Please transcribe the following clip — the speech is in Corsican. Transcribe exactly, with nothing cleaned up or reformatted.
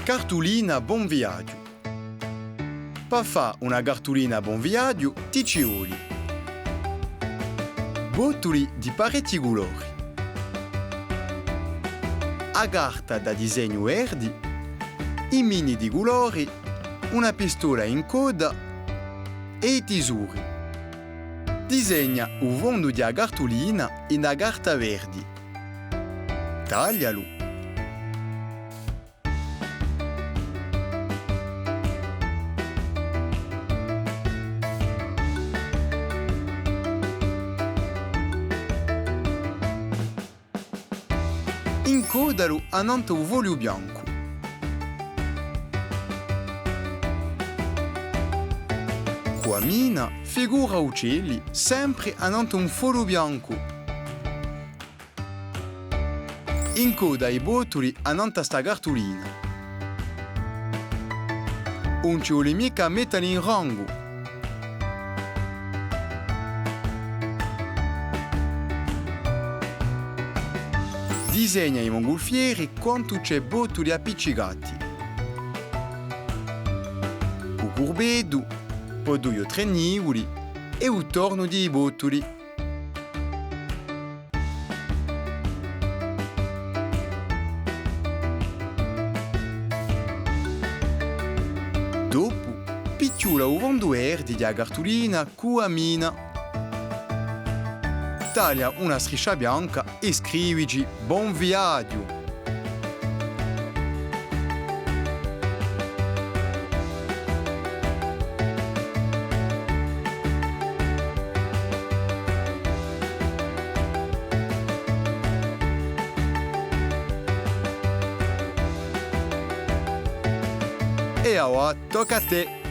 Cartulina bon viaghju. Pà fà una cartulina bon viaghju ti ci voli bottuli di parechji culori, a carta da disegnu verdi, i mini di culori, una pistola incodda è i tisuri. Disegna u fondu di a cartulina in a carta verdi. Taglialu. Incoddalu annant'à u fogliu biancu. Cù a mina, figura ucelli, sempri annant'à un fogliu biancu. Incodda i bottuli annant'à sta cartulina. Ùn ci voli micca à mettali in rangu. Disegna i mongolfieri quantu ci hè bottuli appiccicati. U curbeddu, po dui o trè nivuli è u tornu di i bottuli. Dopu, picciula u fondu verdi di a cartulina cù a mina. Taglia una striscia bianca è scrivici: Bon viaghju! È avà tocca à tè!